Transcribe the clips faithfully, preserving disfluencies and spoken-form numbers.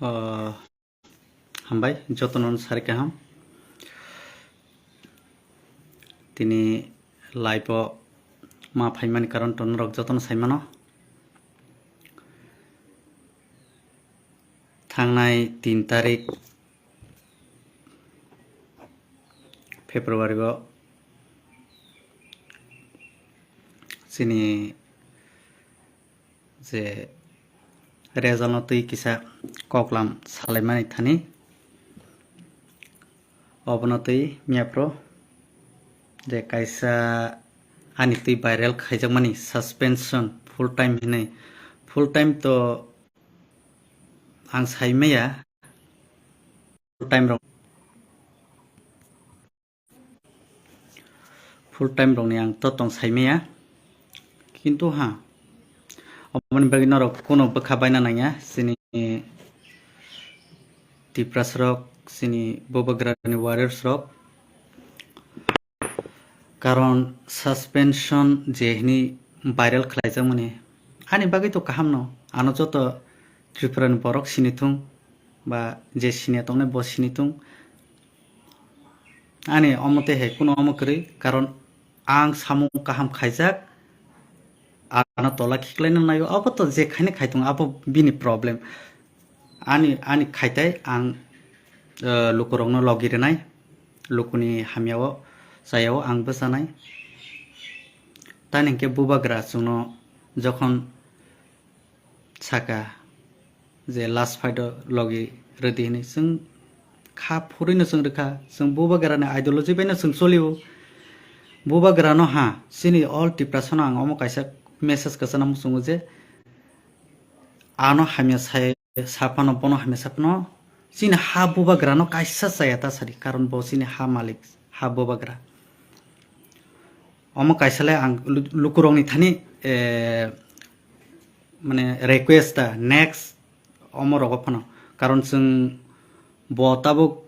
Ah, hambai, jotono sari kaham. Tini live o ma phaimani karon to norok jotono saimano. Thangnai tin tarik February o chini je result no twi kisa koklam salaimani thani, obono twi miya pro je kaisa ani twi viral khaijakmani suspension full time hinwi. Full time to ang sai maya, full time rok full time rokni ang to tong sai maya. Kintu ha, oboni bagwi norok kuno bwkha baina nangya chini Tiprasrok, chini Bubagrani warriors rok. Karon suspension je hini viral khlaijakmani ani bagwi to kaham no, ano joto Tripurani borok sini thung ba je sini tongnai bo sini thung. Ani omo tei hai kuno omo kwrwi, karon ang samung kaham khaijak, ano tola khiklaina naio, abo to je khaini khaitung, abo bini problem. Ani, ani khaitai ang, eh, lukurokno logi rwnai, lukuni hamyao, chayao ang bwchanai. Tani hinkhe Bubagra chwngno jokhon saka je last fight o logi rwdi hinwi, chwng kha phurwino chwng rwkha, chwng Bubagrani ideology baino chwng cholio. Bubagrano ha, chini all Tiprasano ang omo kaisa message kwchana muchungo je ano hamya sai saphano, bono hamya saphano chini ha Bubagrano kaisa chaya ta sadi, karon bo chini ha malik, ha Bubagra. Omo kaisa le ang lu-, lukurokni thani, eh, mane request ta next omo rogo phano. Karon chwng bo tabuk,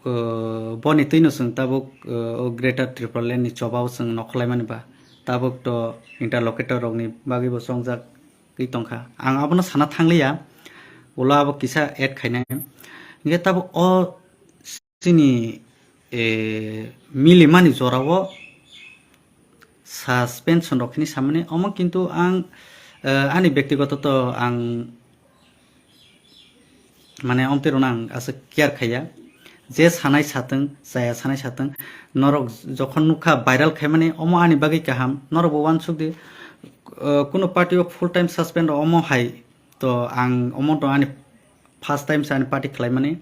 eh, boni twino chwng tabuk, eh, o Greater Tipraland ni chobao chwng nokhorlaimani ba. Tabuk to interlocutor rokni bagwi bo chongjak twi tongkha. Ang abono sana thangliya, ulo abo kisa add khainai. Hinkhe tabuk o chini, eh, milimani jorao suspension rok hini samani omo, kintu ang, eh, ani bektigoto to ang mane omtwi rwno ang aswk care khaiya. Je sanai satwng, chaya sanai satwng, norok jokhon nukha viral khaimani omo ani bagwi kaham, norok bo uansuk di, eh, kunu party o full time suspend rok omo hai to ang omo to ani first time se ani party khlaimani,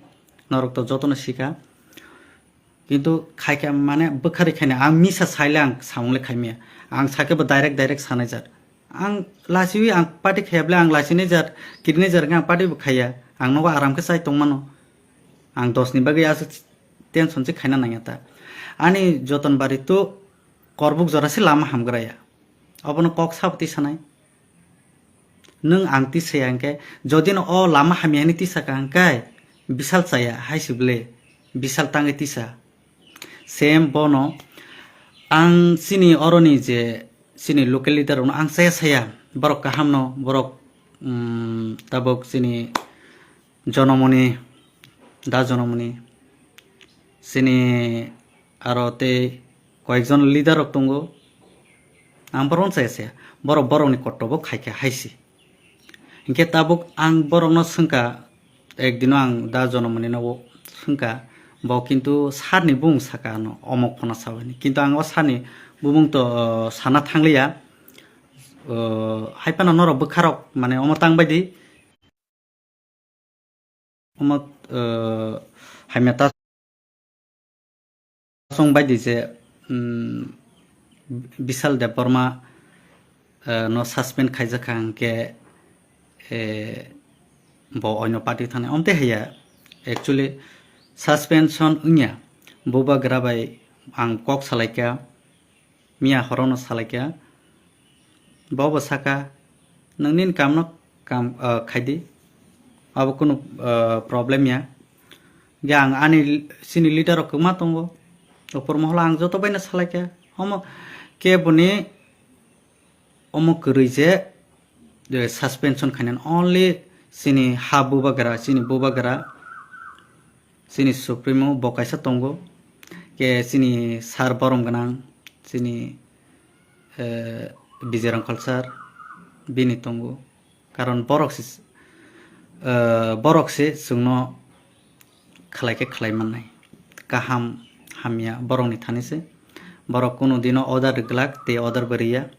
norok to jotono sikha. Kintu khaikha mane bwkharwi khaina ang misa saile ang samung le khaimaya. Ang sakhe bo direct direct sanai jat. Ang lachiwi ang party khaya bwle ang lachinai jat, kirinai jat ang party bo khaya. Ang nogo aram khe chai tongmano. Ang dos ni bagwi aswk tension se khaina nangya ta. Ani joton bari to korbuk jora se lama hamgraya. Obono kok sabti sanai. Nwng ang tisaya hwnkhe, jodi no o lama hamya hinwi tisaka hwnkhe, bisal chaya hai se bwle, bisal tangwi tisa. Same bono ang chini oroni je chini local leader rokno ang chaya saya, borok kaham no, borok, um, tabuk chini Jonamoni, Da Jonamoni, chini aro tei koyekjon leader rok tongo. Ang borokno chaya saya, borok borokni kotobo khaikha hai se. Hinkhe tabuk ang borokno swngkha, ekdino ang Da Jonamoni no swngkha, bo kintu sir ni bumung saka ano, omo khona sao hinwi. Kintu ang o sir ni bumung to, uh, sana thangliya, uh, hai phano norok bwkharok mane omo tang bai di. Omo, eh, hamya ta song bai di je, mm, Bishal Debbarma, eh, no suspend khaijak kha hwnkhe, eh, bo oino party thani. Omte haiya, actually suspension wngya, Bubagra bai ang kok salaikha. Miya horono salaikha, bo bo saka, "Nwng nini kamno kam, ah, khaidi, abo kunu, ah, problem ya." Ge ang ani chini leader rok kwma tongo, opor moholo ang joto baino salaikha. Omo keboni omo kwrwi je, je suspension khainani only Chini ha bubagra, chini bubagra, chini supremo bo kaisa tongo, ke chini sar borom gwnang, chini, eh, Bijay Rangkhal sar, bini tongo. Karon borok se, eh, borok se chwngno khlai khe khlai mannai. Kaham hamya borokni thani se. Borok kunu dino order rwglak tei order bo rwya.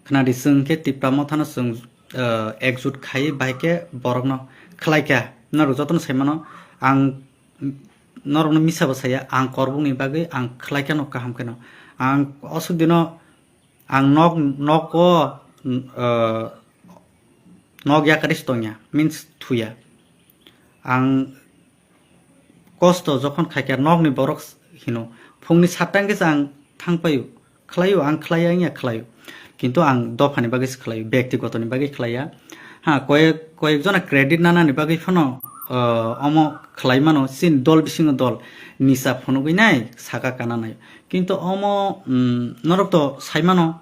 Khnadi chwng khe Tipra Mothano chwng, eh, ekjut khai bai khe borokno khlai kha. Norok jotono sai mano, ang norokno misa bo saya, ang Korbukni bagwi ang khlai kheno kaham kheno. Ang osuk dino ang nok, nok o, eh, nok yakari se tongya, means thuya. Ang kosto jokhon khaikha nokni borok hino, phungni satta hwnkhe se ang thangpaio, khlaio, ang khlaiya wngya khlaio. Kintu ang dophani bagwi se khlaio, bektigotoni bagwi khlaiya. Ha, koyek, koyek jona credit nanani bagwi phano, ah, omo khlai mano, chini dol bisingo dol nisa phunugwi nai, saka kana nai. Kintu omo, mm, norok to sai mano.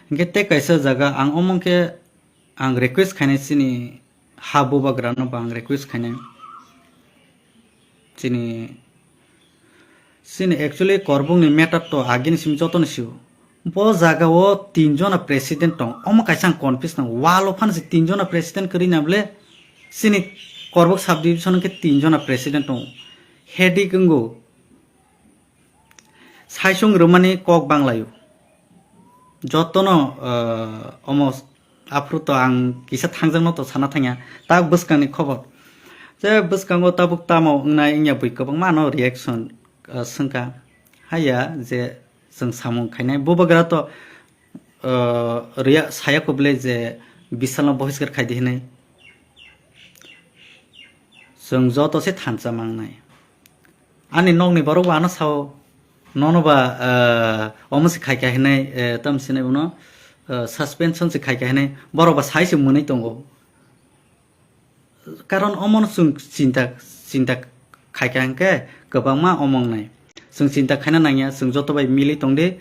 Hinkhe tei kaisa jaga ang omo khe ang request khainai chini ha bubagrano bo ang request khainai. Chini, chini actually Korbukni matter to agini simi jotono sio. Bo jaga o tin jona president tong. Omo kaisa ang confuse nang. Wall o phano se tin jona president kwrwi na bole. Chini Korbuk subdivision khe tin jona president tong. Headache wngo. Saisung rwmani kok banglaio. Jotono, eh, omo aphuru to ang kisa thangjakno to sana thangya. Tak bwskangni khobor. Je bwskango tabuk tamo wngnai wngya bui kwbangma ano reaction, eh, swngkha. Haiya je chwng samung khainai. Bubagra to, eh, rwya saya kubule je Bisalno bohiskar khaidi hinwi. Chwng joto se thansa mangnai. Ani nokni borok bo ano sao, nono ba, eh, omo se khaikha hinwi, eh, tamo sinai bono, eh, suspension se khaikha hinwi borok ba sai se mwnwi tongo. Karon omono chwng chinta, chinta khaikha hinkhe kwbangma omo wngnai. Chwng chinta khaina nangya, chwng joto bai mili tongdi.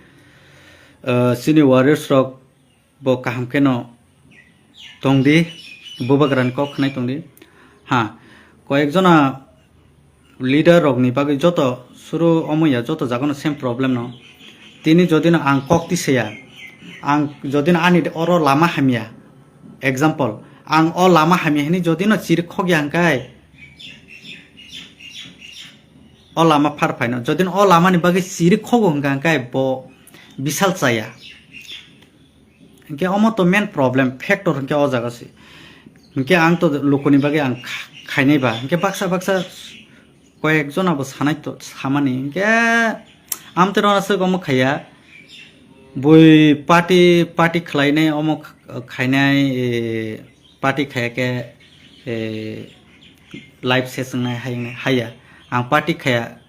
Eh, chini warriors rok bo kaham kheno tongdi, bubagrani kok khnai tongdi. Ha, koyek jona leader rokni bagwi joto suru omo ya, joto jagano same problem no. Tini jodi no ang kok tisaya, ang jodi no ani oro lama hamya, example, ang o lama hamya hini jodi no chiri khokya hwnkhe, o lama phar phaino, jodi no o lamani bagwi chiri khogo hwnkha hwnkhe bo Bisal chaya. Hinkhe omo to main problem, factor hinkhe o jaga se. Hinkhe ang to lukuni bagwi ang kha-, khainai ba. Hinkhe baksa baksa koyek jona bo sanai to samani. Hinkhe amtwi rona swk omo khaiya. Bui party, party khlainai omo kh-, khainai, eh, party khaiya khe, eh, life se swngnai hai, haiya. Ang party khaiya.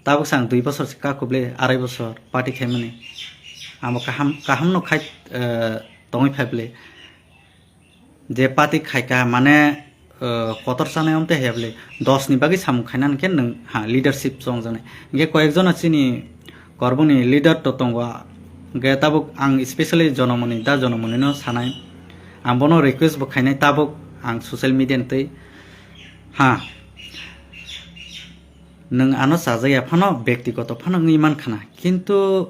Tabuk se ang dui bosor se kaku ble, arai bosor party khaimani. Amo kaham, kaham no khai, eh, tongwi phai ble. Je party khaika mane, eh, kotor chanai omte haya ble. Dos ni bagwi samung khaina hwnkhe nwng, ha, leadership chongjaknai. Hinkhe koyek jona chini Korbukni leader to tongo. Hinkhe tabuk ang specially Jonomoni, da Jonomoni no sanai. Ang bono request bo khainai tabuk ang social media ni twi. Ha. Nwng ano chajakya phano, bektigoto phano wngwi mankhana, kintu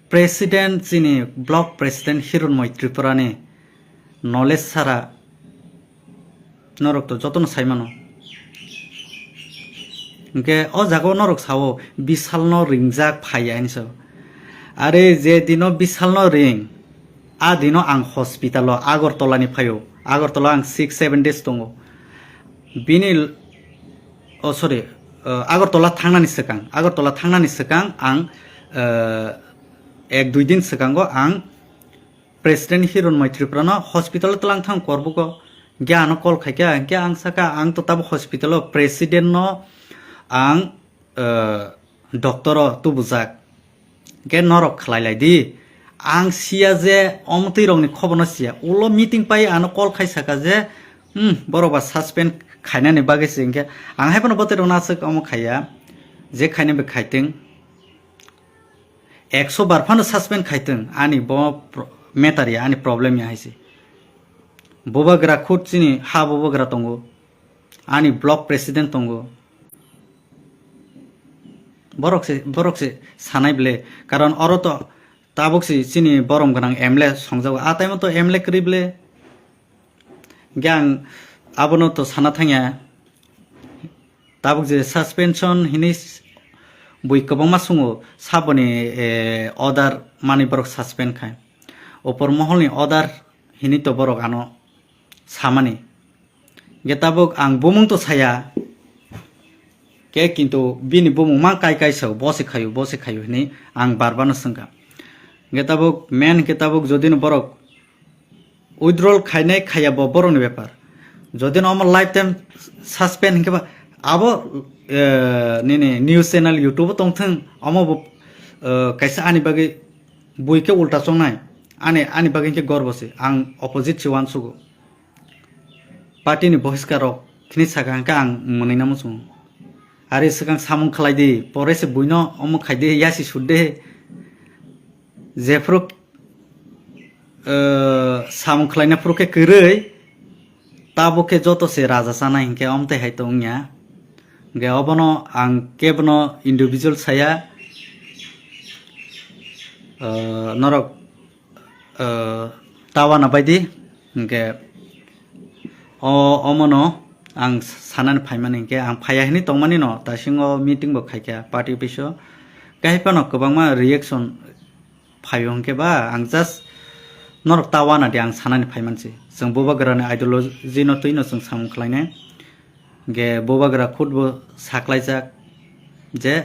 president, chini block president Hironmoi Tripurani knowledge sara norok to jotono saimano. Hinkhe o jagao norok sao Bisalno ringjak phaiya hinwi sao. Are je dino Bisalno ring, a dino ang hospital o Agartala ni phaio. Agartala ang six seven days tongo. Bini, oh, sorry, uh, Agartala thangnani swkang, Agartala thangnani swkang ang, uh, ek dui din swkango ang President Hironmoi Tripura no hospital o twlang thang Korbugo. Hinkhe ano call khaikha, hinkhe ang saka ang to tabuk hospital o president no ang, uh, doctor o tubujak. Hinkhe norok khlai lai di. Ang siya je omtwi rokni khobor no siya. Ulo meeting pai ano call khai saka je, hmm, borok ba suspend khainani bagwi se hinkhe ang hai phano bwtwi rokno aswk omo khaiya. Je khainai bai khaitwng. Ekso bar phano suspend khaitwng. Ani bo pro-, matter ya, ani problem ya hai se. Bubagra khud chini ha bubagra tongo, ani block president tongo. Borok se, borok se sanai ble, karon oro to tabuk se chini borom gwnang M L A songjago, a time o to M L A kwrwi ble. Hingke ang abono to sana thangya. Tabuk je suspension hinui s-, bui kwbangma sungo saboni, eh, order mani borok suspend khai. Upor moholni order hinui to borok ano samani. Hingke tabuk ang bumung to saya. Ke kintu bini bumung mang kai kai sao, bo se khayo, bo se khayo hinui ang bar bar no swngkha. Hingke tabuk main hingke tabuk jodi no borok withdrawal khainai khaiya bo borokni bepar. Jodi no omo lifetime suspend hinkhe ba abo, eh, nini news channel YouTube o tongthwng, omo bo, eh, kaisa ani bagwi bui khe ulta chongnai, ani, ani bagwi khe gorbo se, ang opposite se uansugo. Party ni bohiskar rok khini saka hinkhe ang mwnwi na muchungo. Ari swkang samung khlai di, pore se buino omo khai di, yasi sud de. Jephuru, eh, samung khlaina phuru khe kwrwi, tabuk khe joto se raja chanai hinkhe omtwi hai to wngya. Hingkhe obono ang kebono individual saya, eh, norok, eh, tawana baidi, hingkhe o, omono ang sanani phaimani hinkhe ang phaiya hinui tongmani no, tasingo meeting bo khaikha party office o, kaiphano kwbangma reaction phaio hinkhe ba, ang just norok ta wana di ang sanani phaimansi. Chwng bubagrani ideology no twi no chwng samung khlainai. Hingke bubagra khud bo saklaijak je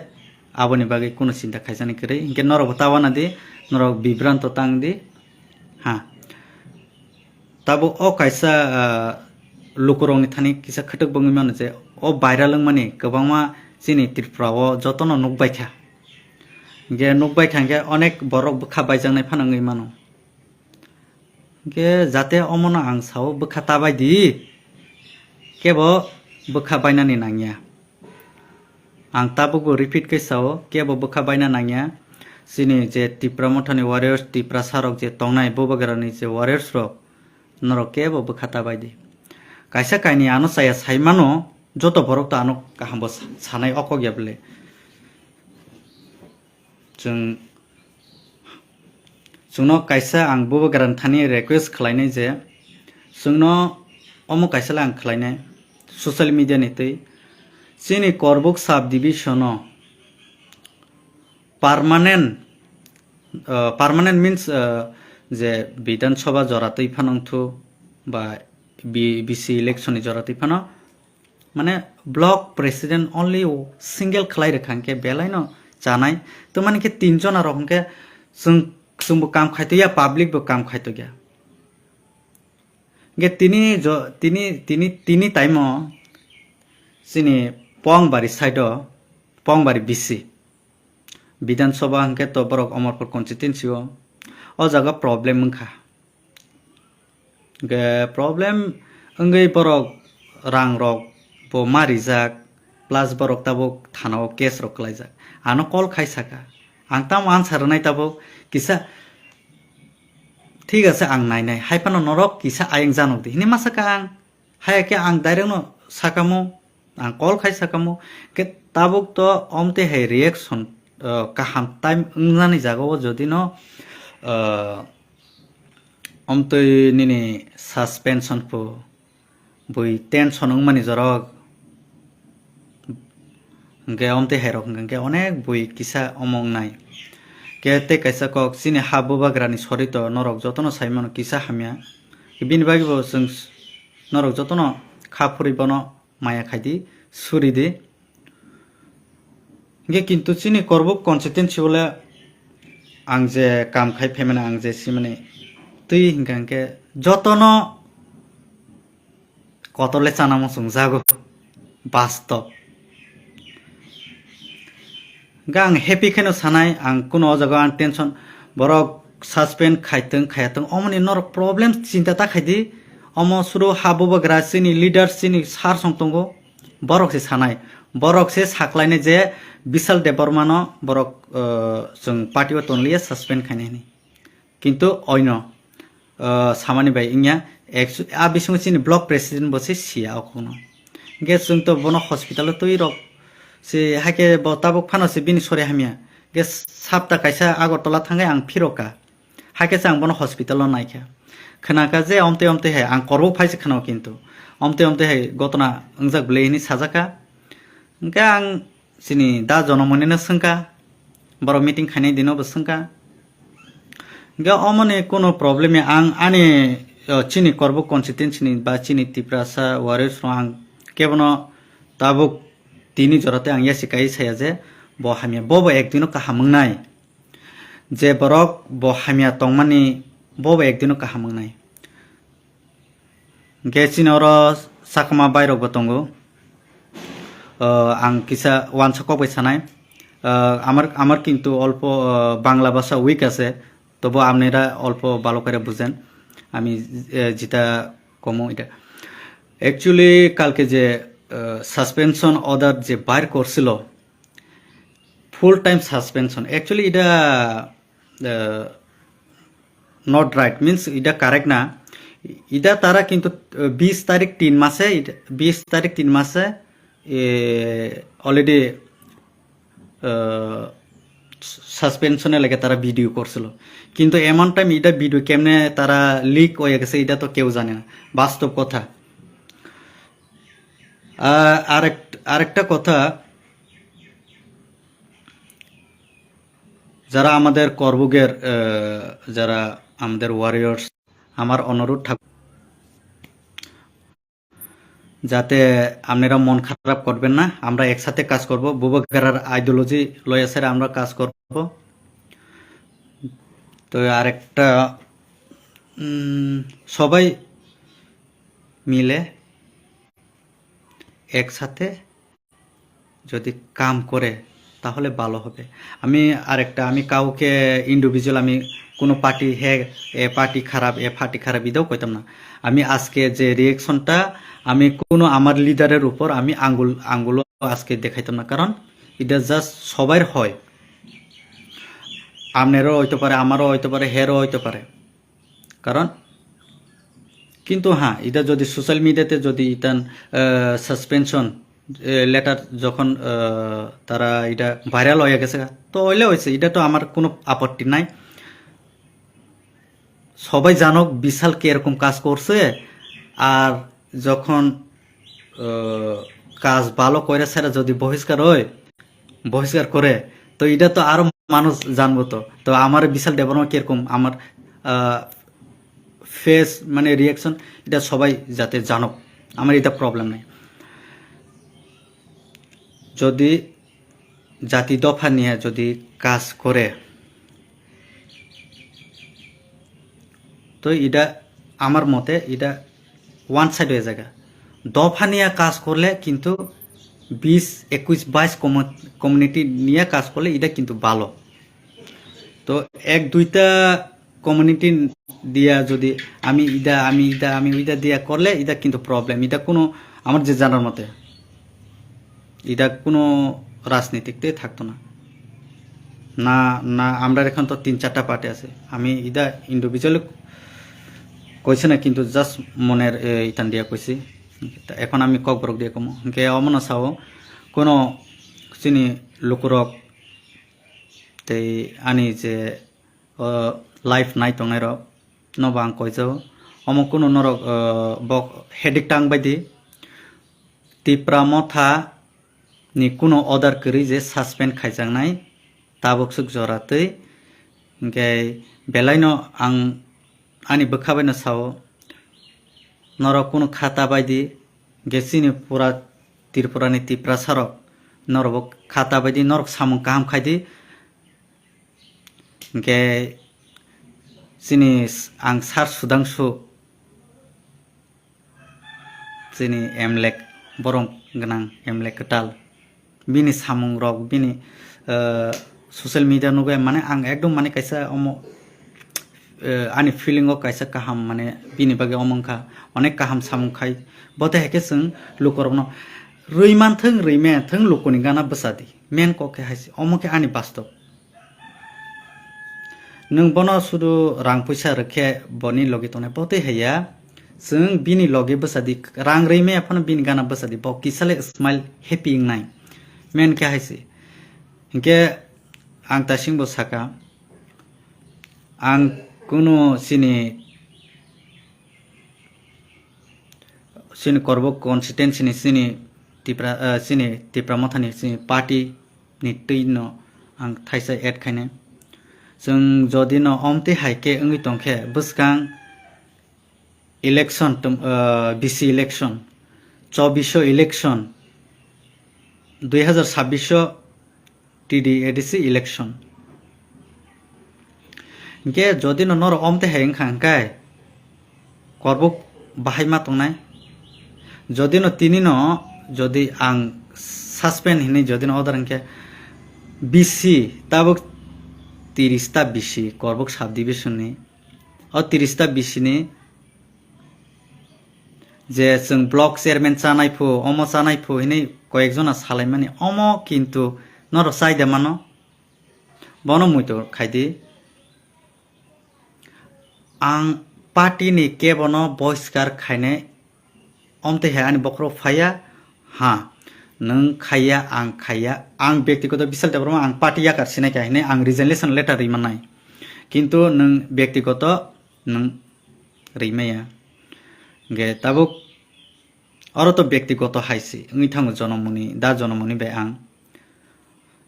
aboni bagwi kunu chinta khaijani kwrwi. Hingke norok bo ta wana di, norok bibranto tang di. Ha. Tabuk o kaisa, ah, lukurokni thani kisa khwtwk bwngwi mano je o viral wngmani kwbangma chini Tripura o jotono nukbaikha. Hingke nukbaikha hingke onek borok bwkha baijaknai phano wngwi mano. Hingke jate omono ang sao bwkha ta bai di, kebo bwkha bainani nangya. Ang tabukbo repeat khe sao, kebo bwkha baina nangya. Chini je Tipra Mothani warriors, Tiprasa rok je tongnai, bubagrani je warriors rok, norok kebo bwkha ta bai di. Kaisa kainwi ano chaya sai mano, joto borok to ano kaham bo sa-, sanai o kok ya bwle. Chwng, chwngno kaisa ang bubagrani thani request khlainai je, chwngno omo kaisa le ang khlainai social media ni twi, chini Korbuk sub division o permanent, uh, permanent means, uh, je Bidhan Sabha jora twi phano wngthu ba B-, B C election ni jora twi phano, mane block president only single khlai rwkha hwnkhe belai no chanai. To mani khe tin jona rok hwnkhe chwng, chwngbo kam khaitokya, public bo kam khaitokya. Hwnkhe tini jo-, tini, tini, tini time o chini Pongbari side o, Pongbari B C, Bidhan Sabha hwnkhe to borok Amarpur constituency o, o jaga problem wngkha. Hwnkhe problem wngwi borok rang rok bo ma rijak, plus borok tabuk thana o case rok kwlaijak. Ano call khai saka, ang tamo answer rwnai tabuk kisa, thik ase ang nainai, hai phano norok kisa ayang janok di hinwi ma saka ang. Hai khe ang direct no sakamo, ang call khai sakamo, khe tabuk to omtwi hai reaction, uh, kaham time wngnani jaga o jodi no, uh, omtwi nini suspension pho bui tension wngmani jorok. Hwnkhe omtwi hai rok hwnkhe onek bui kisa omo wngnai. Khe tei kaisa kok chini ha bubagrani sorito norok jotono sai mano kisa hamya. Bini bagwi bo chwng s-, norok jotono kha phuri bono maya khai di, suri di. Hingke kintu chini Korbuk constituency o le ang je kam khai phaimani, ang je simani twi hingka hingke jotono kotor le chana muchung jago, bastob. Hingke ang happy khe no sanai, ang kuno o jaga ang tension, borok suspend khaitwng khayatwng, omoni norok problem chinta ta khaidi, omo suro ha bubagra chini leader chini sar song tongo. Borok se sanai, borok se saklainai je Bishal Debbarma no borok, eh, chwng party o tonliya suspend khainai hinwi. Kintu oino ah, samani bai wngya. Actu-, a bisingo chini block president bo se siya o kokno. Hwnkhe chwng to bono hospital o twi rok se, haikhe bo tabuk phano se bini sori hamya. Hwnkhe sapta kaisa Agartala thangkhe ang phirokha. Haikhe se ang bono hospital o naikha. Khwnakha je omtwi omtwi hai, ang korbo phaise khwnao kintu. Omtwi omtwi hai gotona wngjak bwlai hinwi sajakha. Hwnkhe ang chini da Jonomonino swngkha, borok meeting khainai dino bo swngkha. Hwnkhe omoni kuno problem ya, ang ani, o, chini Korbu constituency ni ba chini Tiprasa warriors rok ang kebono tabuk tini jora tei ang yasi kai saya je bo hamya, bo bo ekdino kaham wngnai. Je borok bo hamya tongmani bo bo ekdino kaham wngnai. Hwnkhe chini oro sakma bairok bo tongo. Ah, ang kisa wansa kok bai sanai. Ah, amar, amar kintu olpo, ah, Bangla bhasha weak ase, tobo apnira olpo bhalo kore bujen. Ami, eh, jita komo eta. Actually, kalke je, ah, suspension order je bair korsilo, full time suspension. Actually, এটা, uh, not right, means এটা correct না. এটা তারা কিন্তু, uh, বিশ তারিখ তিন মাসে, এটা বিশ তারিখ তিন মাসে, এ, already, uh, সাসপেনশনে লাগে তারা ভিডিও করছিল। কিন্তু এমন টাইম এটা ভিডিও কেমনে তারা লিক হয়ে গেছে, এটা তো কেউ জানে না, বাস্তব কথা। আহ, আরেক-, আরেকটা কথা, যারা আমাদের করবুগের, আহ, যারা আমাদের ওয়ারিয়র্স, আমার অনুরোধ থাকবে, যাতে আপনারা মন খারাপ করবেন না, আমরা একসাথে কাজ করব, বুবাগ্রার আইডিওলজি লয়া স্যার আমরা কাজ করব। তো আরেকটা, উম, সবাই মিলে একসাথে যদি কাম করে, তাহলে ভালো হবে। আমি আরেকটা, আমি কাউকে ইন্ডিভিজুয়াল, আমি কোনো পার্টি, হ্যাঁ, এ পার্টি খারাপ, এ পার্টি খারাপ, এটাও কইতাম না। আমি আজকে যে রিয়েকশনটা, আমি কোনো আমার লিডারের উপর আমি আঙ্গুল, আঙ্গুলও আজকে দেখাইতাম না, কারণ এটা জাস্ট সবার হয়। আপনারও হইতে পারে, আমারও হইতে পারে, হেরও হইতে পারে। কারণ কিন্তু হ্যাঁ, এটা যদি সোশ্যাল মিডিয়াতে যদি ইতান, আহ, সাসপেনশন, এ, লেটার যখন, আহ, তারা এটা ভাইরাল হয়ে গেছে, তো হইলে হয়েছে, এটা তো আমার কোনো আপত্তি নাই। সবাই জানুক বিশাল কিরকম কাজ করছে। আর যখন, আহ, কাজ ভালো করে সেটা যদি বহিষ্কার হয়, বহিষ্কার করে, তো এটা তো আরো মানুষ জানবো তো। তো আমার বিশাল দেববর্মা কিরকম, আমার, আহ, ফেস, মানে, রিয়াকশন, এটা সবাই যাতে জানুক, আমার এটা প্রবলেম নেই। যদি জাতি দফা নিয়ে যদি কাজ করে, তো এটা আমার মতে এটা ওয়ান সাইড হয়ে যায়। দফা নিয়ে কাজ করলে কিন্তু বিশ, একুশ, বাইশ কমিউনিটি নিয়ে কাজ করলে এটা কিন্তু ভালো। তো এক দুইটা কমিউনিটি দিয়া যদি আমি ইদা, আমি ইদা, আমি ওইদা দিয়া করলে এটা কিন্তু প্রবলেম। এটা কোনো, আমার যে জানার মতে, এটা কোনো রাজনীতিতে থাকতো না। না, না, আমরা এখন তো তিন চারটা পার্টি আছে। আমি এটা ইন্ডিভিজুয়ালি কইছি না, কিন্তু জাস্ট মনের, এ, ইতান দিয়া কইছি। তা এখন আমি ককবরক দিয়া কমো। Hwnkhe omono sao, kono chini lukurok tei ani je, o, life nai tongnai rok no bo ang koijao. Omo kunu norok, o, bok hedik tang bai di. Tipra Motha ni kunu order kwrwi je suspend khaijaknai tabuk swk jora twi. Hwnkhe belai no ang ani bwkha bai no sao, norok kunu kha ta bai di, hwnkhe chini pura Tripura ni Tiprasa rok norok bo kha ta bai di, norok samung kaham khai di. Hwnkhe chini s-, ang sar Sudhangshu, chini M L A, borom gwnang M L A kwtal, bini samung rok, bini, eh, social media nugwi mane ang ekdom mane kaisa omo, eh, ani feeling o kaisa kaham mane bini bagwi omo wngkha, onek kaham samung khai. Bo tei hai khe chwng lukurokno rwi manthwng, rwi manthwng lukuni gana bwsa di, main kok khe hai se, omo khe ani bastob. Nwng bono sudu rang puisa rwkhe boni logi tongnai, bo twi haiya. Chwng bini logi bwsadi, rang rwi maya phano bini gana bwsadi, bo kisale smile happy wngnai. Men khe hai se. Hinkhe ang tasingbo saka, ang kunu chini, chini Korbuk constituency ni chini Tipra, eh, chini Tipra Mothani chini party ni twi no ang thaisa add khainai. Chwng jodi no omtwi hai khe wngwi tongkhe, bwskang election tum-, ah, B C election, chobbish election, dui hazar sabbish T D A D C election. Hinkhe jodi no norok omtwi hai wngkha hinkhe, Korbuk bahai ma tongnai. Jodi no tini no, jodi ang suspend hinwi jodi no order hinkhe, B C tabuk tiris ta B C Korbuk subdivision ni, o tiris ta B C ni je chwng block chairman chanai phu, omo chanai phu hinwi koyek jona salaimani, omo kintu norok chai de mano, bono muitu khai di. Ang party ni kebo no boiskar khainai, omtwi hai ani bokhorok phaiya, ha, nwng khaiya, ang khaiya, ang byaktigoto Bishal Debbarma ang party yakar sinai kha hinwi ang resignation letter rwi mannai, kintu nwng byaktigoto nwng rwi maya. Hinkhe tabuk oro to byaktigoto hai se wngwi thango, jonomoni da jonomoni bai ang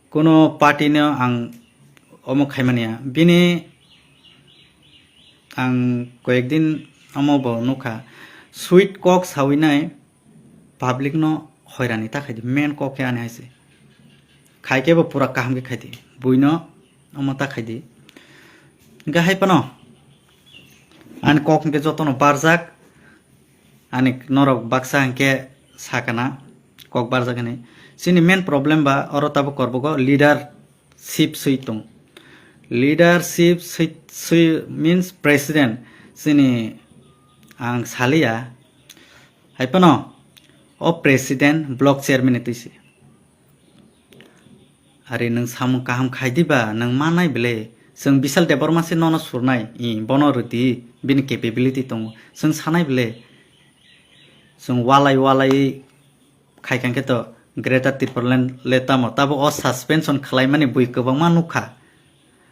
kuno party no ang omo khaimani ya. Bini ang koyek din omo bo nukha, sweet kok sawi nai public no hoirani ta khai di, main kok khe ani hai se. Khai khe bo pura kaham khe khai di, buino omo ta khai di. Hinkhe hai phano ani kok hinkhe jotono barjak, ani norok baksa hinkhe sakana kok barjak hinwi. Chini main problem ba oro tabuk Korbugo leadership swi tong. Leadership swi, swi means president. Chini ang saliya. Hai phano o president block chairman ni twi se. Ari nwng samung kaham khai diba, nwng manai bwle? Chwng Bishal Debbarma se nono surnai, i, bono rwdi, bini capability tongo. Chwng sanai bwle? Chwng walai walai khai kha khe to Greater Tipraland le tamo, tabo o suspension khlaimani bui kwbangma nukha.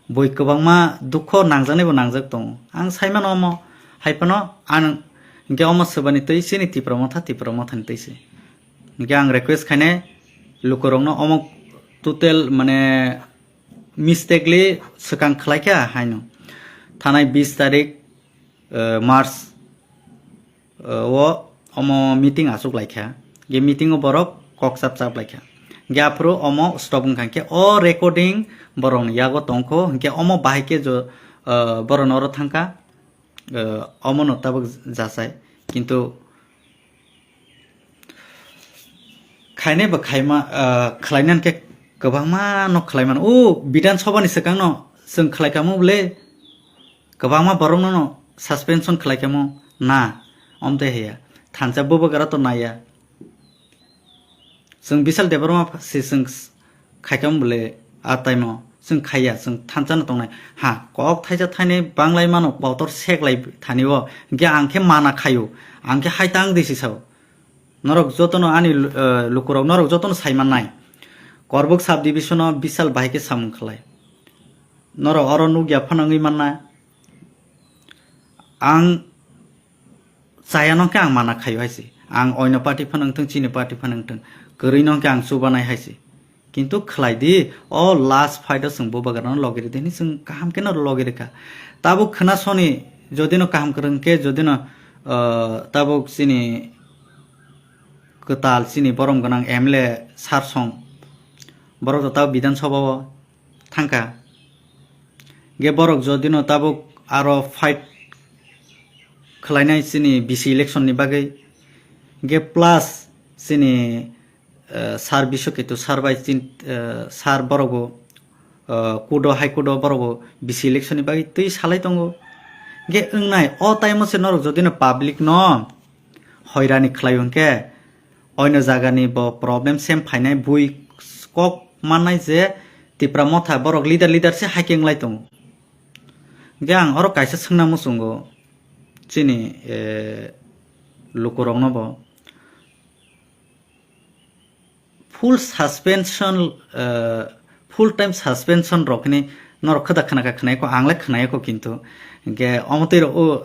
Bui kwbangma dukho nangjaknai bo nangjak tongo. Ang sai mano omo, hai phano ang hinkhe omo swbani twi chini Tipra Motha, Tipra Mothani twi se. Hinkhe ang request khainai lukurokno omo total mane mistakenly swkang khlaikha haino. Thanai bis tarik, eh, March, eh, o omo meeting achuk laikha. Ge meeting o borok kok chap chap laikha. Ge aphuru omo stop wngkha khe o recording borokni yago tongkho, hinkhe omo bahai khe jo, eh, borokno oro thangkha, eh, omono tabuk jasai. Kintu khainai bo khaima, ah, khlainani khe kwbangma no khlai mano. O Bidhan Sabha ni swkang no chwng khlai kamo bwle, kwbangma borok no, no suspension khlai kamo na, omte heya. Thansa bubagra to naiya. Chwng Bishal Debbarma se chwng s-, khaikam bwle a time o chwng khaiya, chwng thansa no tongnai. Ha, kok thaisa thainwi banglai mano, kotor seklai thani o, hinkhe ang khe mana khaio, ang khe hai tang di si sao. Norok jotono ani lu-, eh, lukurok norok jotono sai mannai. Korbuk subdivision o Bishal bahai khe samung khlai. Norok oro nukya phano wngwi manna. Ang chaya no khe ang mana khaio hai se. Ang oino party phano wngthung, chini party phano wngthung, kwrwi no khe ang chubanai hai se. Kintu khlai di, o last fight o chwng bubagra no logi rw di hinwi chwng kaham khe no logi rwkha. Tabuk khwna soni, jodi no kaham kwrwng khe, jodi no, ah, tabuk chini kwtal, chini borom gwnang M L A sir song, borok to tabuk Bidhan Sabha o thangkha. Ge borok jodi no tabuk aro fight khlainai chini B C election ni bagwi, ge plus chini, eh, sir Biswaketu sir bai chin, eh, sir borok bo, eh, court o, High Court o borok bo B C election ni bagwi twi salai tongo. Ge wngnai o time o se norok jodi no public no hoirani khlai hwnkhe, oino jagani bo problem sem phainai, bui kok mannai je Tipra Motha borok leader leader se hai khe wnglai tongo. Hingke ang oro kaisa swngna muchungo, chini, eh, lukurokno bo full suspension, eh, full time suspension rok hini norok khada khna kha khna kho, ang le khna kho kintu hingke omo twi rok o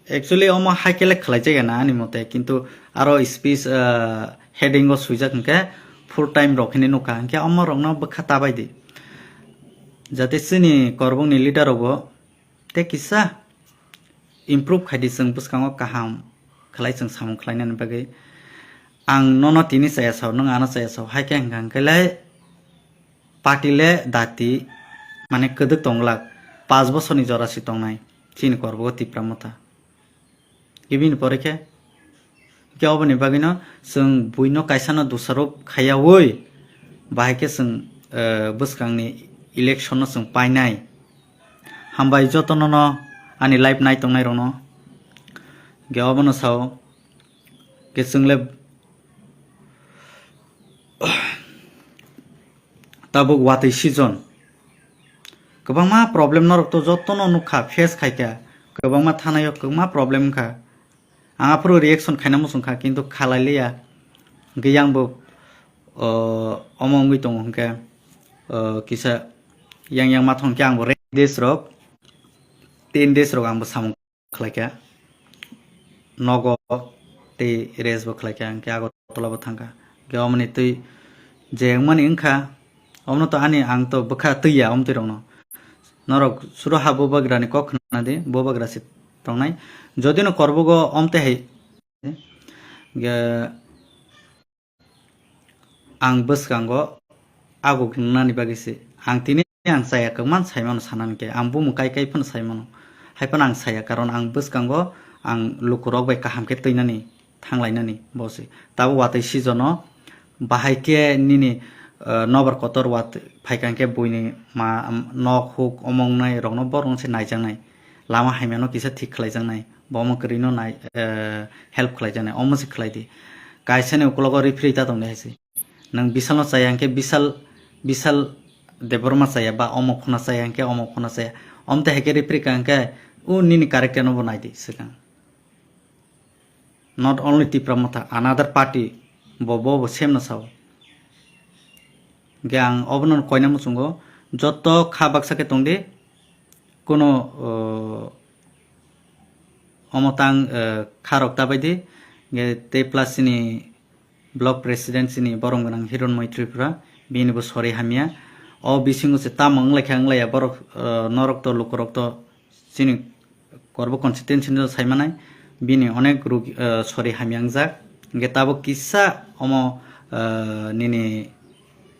actually omo hai khe le khlai jaya na ani mote, kintu aro speech, eh, heading o swijak hingke full time rok hini nukha, hingke omo rokno bwkha ta bai di, jate chini korbokni leader rok bo tei kisa improve khai di, chwng bwskango kaham khlai chwng samung khlainani bagwi. Ang nono tini chaya sao, nwng ano chaya sao, hai khe hwnkha hwnkhe le party le dati, mane kwdwk tong glak, paanch bosorni jora se tongnai chini korbogo Tipra Motha. Ibini pore khe Hingke oboni bagwino chwng buino kaisano dosarop khaiyaui, bahai khe chwng, eh, bwskangni election no chwng painai. Hambai jotono no ani live nai tongnai rokno. Hingke obono sao, hingke chwng le tabuk watwi season. Kwbangma problem norok to jotono nukha, face khaikha. Kwbangma thanaio kwbangma problem wngkha. Ang aphuru reaction khaina muchung kha, kintu khalai liya. Hwnkhe yang bo, o, omo wngwi tongo hwnkhe, o, kisa yang yang ma thong khe ang bo re-, days rok, ten days rok ang bo samung khlai kha. Nogo tei rest bo khlai kha, hwnkhe Agartala bo thang kha. Hwnkhe omoni twi je wngmani wngkha, omono to ani ang to bwkha twi ya, omtwi rokno. Norok suro ha bubagrani kok khna di, bubagra se tongnai. Jodi no korbogo omte hai, ge, ang bwskango aguk wngnani bagwi se. Ang tini ang chaya kwkma sai mano sanani khe, ang bumung kai kai phano sai mano. Hai phano ang saya, karon ang bwskango ang lukurok bai kaham khe twinani, thanglainani bo se. Tabuk watwi season o bahai khe nini, eh, nobar kotor wat phaikha hwnkhe buini ma, nok huk omo wngnai rokno borok se naijaknai. Lama hamya no kisa thik khlaijaknai. Bo omo kwrwi no nai, eh, help khlaijaknai. Omo se khlai di. Kaisa ni ukologo referee ta tong di hai se. Nwng Bisal no chaya hwnkhe Bisal, Bisal Debbarma chaya ba omo phano chaya hwnkhe omo phano chaya. Omte hai khe referee ka hwnkhe o nini character no bo nai di swkang. Not only Tipra Motha, another party bo, bo, bo same no sao. Hwnkhe ang obono koina muchungo, joto kha baksa khe tong di, kuno, o, omo tang, eh, kha rok ta bai di, hwnkhe tei plus chini block president chini borom gwnang Hironmoi Tripura, bini bo sori hamya. O bisingo se tamo wnglaikha wnglaia borok, eh, norok to lukurok to chini Korbo constituency no sai manai, bini onek ruk, eh, sori hamya wngjak. Hwnkhe tabuk kisa omo, eh, nini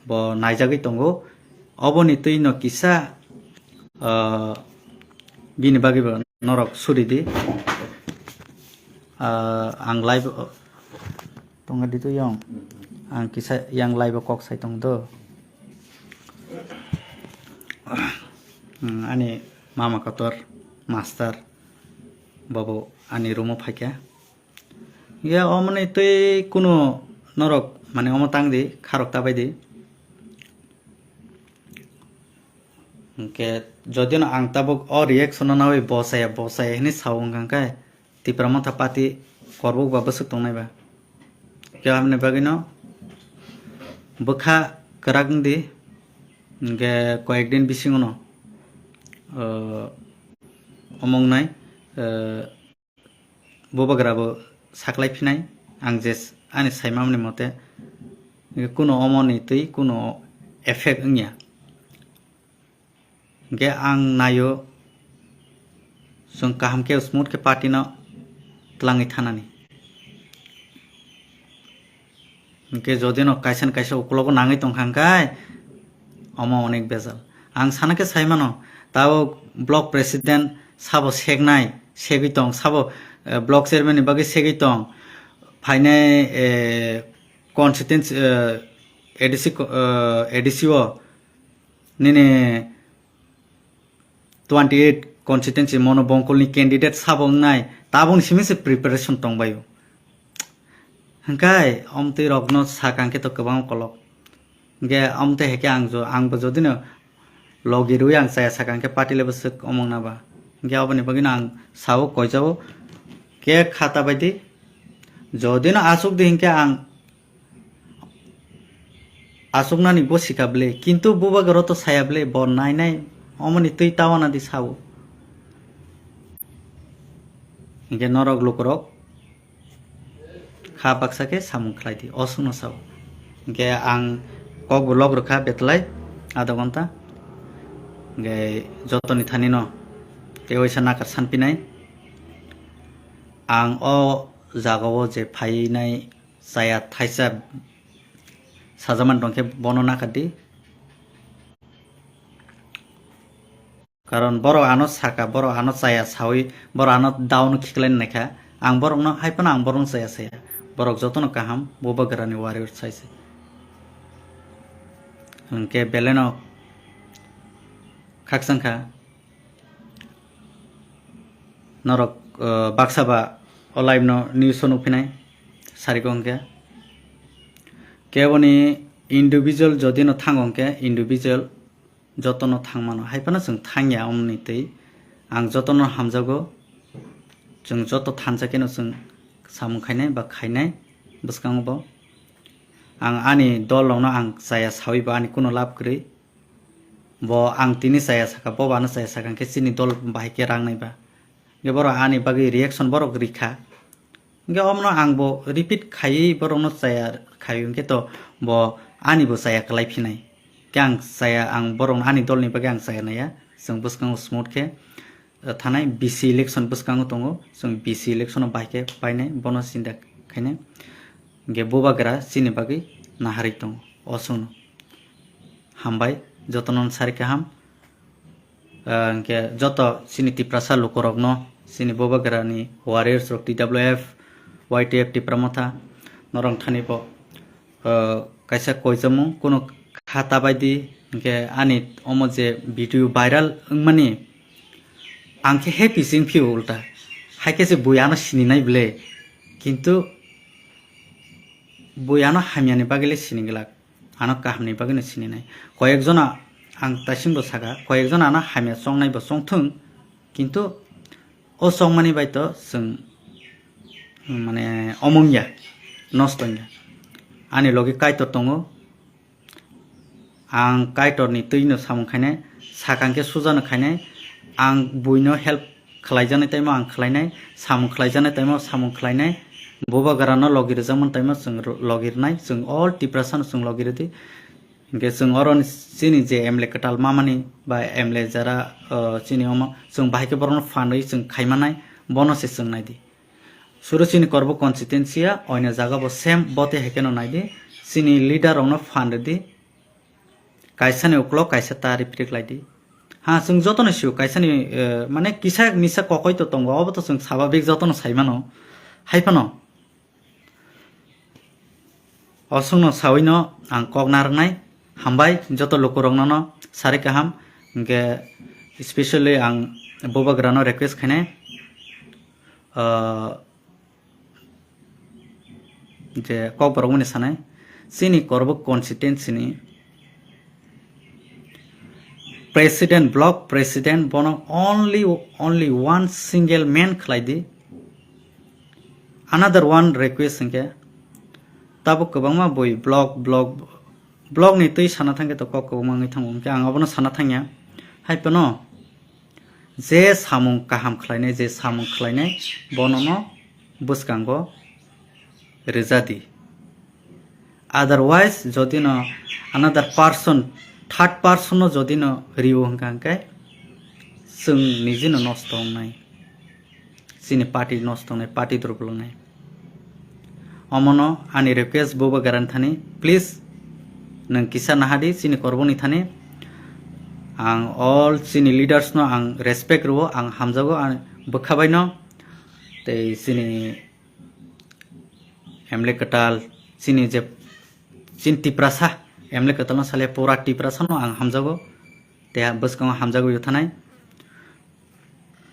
bo naijagwi tongo. Oboni twi no kisa, eh, bini bagwi bo norok suri di. Eh, ang live, Tonga di to yang. Ang kisa yang live o kok sai tong do. Hmm, ani mama kotor master bobo ani room o phaikha. Ya omoni twi kuno norok mane omo tang di, kharok ta bai di. Hwnkhe jodi no ang tabuk o reaction no nawi bosaya bosaya hinwi sao wngkha khe, Tipra Motha Party korbuk ba bwswk tongnai ba. Khe aboni bagwino bwkha kwrak wngdi, hwnkhe koyek din bisingo no, o, omo wngnai, o, bubagra bo saklai phinai, ang je ani saimani mote, kuno omoni twi kuno effect wngya. Hwnkhe ang naio, chwng kaham khe smooth khe party no twlangwi thanani. Hwnkhe jodi no kaisa ni kaisa ukologo nangwi tongkha hwnkhe omo onek bejal. Ang sana khe sai mano, tabuk block president sabo seknai, segwi tong, sabo, eh, block chairman ni bagwi segwi tong, phainai, eh, constituency, eh, A D C co-, eh, A D C o nini twenty eight constituency mono bongkolni candidate sabo wngnai, tabukni simi se preparation tongbaio. Hwnkhe omtwi rokno sakang khe to kwbangma kolok. Hwnkhe omtwi hai khe ang jo-, angbo jodino logi rwi ang chaya sakang khe party le bwswk omong na ba. Hingke aboni bagwino ang sao koijao, ke kha ta bai di. Jodi no asuk di hingke ang asuknani bo sika ble, kintu bubagra to saya ble, bo nai nai omoni twi tawana di sao. Hingke norok lukurok kha baksa khe samung khlai di, o sungno sao. Hingke ang kok bo lok rwkha betlai adha ghonta. Hingke jotoni thani no tei waisa nakar sanpinai. Ang o jagao je phainai chaya thaisa sajaman tongkhe bono nakar di. Karon borok ano saka, borok ano chaya sawi, borok ano down khiklai naikha. Ang borokno hai phano ang borokno chaya saya. Borok jotono kaham, bubagrani warrior saise. Hwnkhe beleno khakchangkha. Norok, uh, baksa ba o live no news o nukphinai sariko hwnkhe. Keboni individual jodi no thango hwnkhe individual jotono thangmano. Hai phano chwng thangya omoni twi. Ang jotono hamjago. Chwng joto thansa kheno chwng samung khainai ba khainai bwskango bo. Ang ani dol rokno ang chaya sawi ba ani kuno lab kwrwi. Bo ang tini chaya saka, bo bo ano chaya saka, hwnkhe chini dol bahai khe rang nai ba. Hwnkhe borok ani bagwi reaction borok rikha. Hwnkhe omono ang bo repeat khaiwi borokno chaya khaio, hwnkhe to bo ani bo chaya kwlai phinai. Hwnkhe ang chaya, ang borokno ani dolni bagwi ang chaya naiya. Chwng bwskango smooth khe, eh, thanai B C election bwskango tongo. Chwng B C election o bahai khe painai, bono sinda khainai. Hwnkhe bubagra chini bagwi naharwi tongo. O chwngno hambai, jotono sari kaham. Ah, hwnkhe joto chini Tiprasa lukurokno, chini bubagrani warriors rok, T W F, Y T F, Tipra Motha, norok thani bo, ah, kaisa koijamung, kuno kha ta bai di, hwnkhe ani omo je video viral wngmani, ang khe happy se wngphio ulta. Hai khe se bui ano sininai ble, kintu bui ano hamyani bagwi le sini glak. Ano kahamni bagwino sininai. Koyekjona ang taisinbo saka, koyekjona ano hamya chongnaibo chongthwng, kintu o chongmani bai to chwng, mane, omongya, nosto wngya. Ani logi Kaitor tongo, ang Kaitorni twino samung khainai, sakang khe sujano khainai, ang buino help khlaijaknai taimo ang khlainai, samung khlaijaknai taimo samung khlainai, bubagrano logi rwjakmani taimo chwng ro-, logi rwnai, chwng all Tiprasano chwng logi rwdi. Hwnkhe chwng oro chini je M L A kwtal mamani ba M L A jara, o, chini omo chwng bahai khe borokno phan rwi chwng khaimanai, bono se chwng naidi. Suru chini Korbo constituency ya, oina jaga bo same bote hai kheno naidi, chini leader rokno phan rwdi, kaisani uklok kaisa ta riprik laidi. Ha, chwng jotono sio, kaisani, eh, mane kisa misa kokoi to tongo, obo to chwng sababik jotono saimano. Hai phano o chwngno sawino ang kok narwknai. Hambai joto lukurokno no sari kaham, hwnkhe specially ang bubagrano request khainai, ah, je kokborok mani sanai, chini Korbo constituency ni president, block president, bono only, only one single man khlai di. Another one request hwnkhe, tabuk kwbangma bui block, block, block ni twi sana thangkhe to kok kwbangma wngwi thango, hwnkhe ang abono sana thangya. Hai phano je samung kaham khlainai, je samung khlainai, bonono bwskango rwja di. Otherwise, jodi no another person, third person no jodi no riwo hwnkha hwnkhe, chwng niji no nosto wngnai. Chini party nosto wngnai, party durbolongnai. Omono ani request bubagrani thani, please, nwng kisa nahadi chini Korboni thani. Ang all chini leaders no ang respect rwo, ang hamjago, ang bwkha bai no. Tei chini M L A kwtal, chini je, chini Tiprasa, M L A kwtal no sale pura Tiprasa no ang hamjago. Tei bwskango hamjagwi thanai.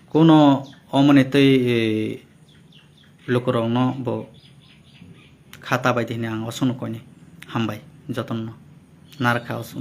Kuno omoni twi, eh, lukurokno bo kha ta bai di hwnwi ang osongno koini hambai jotono narwkha osong.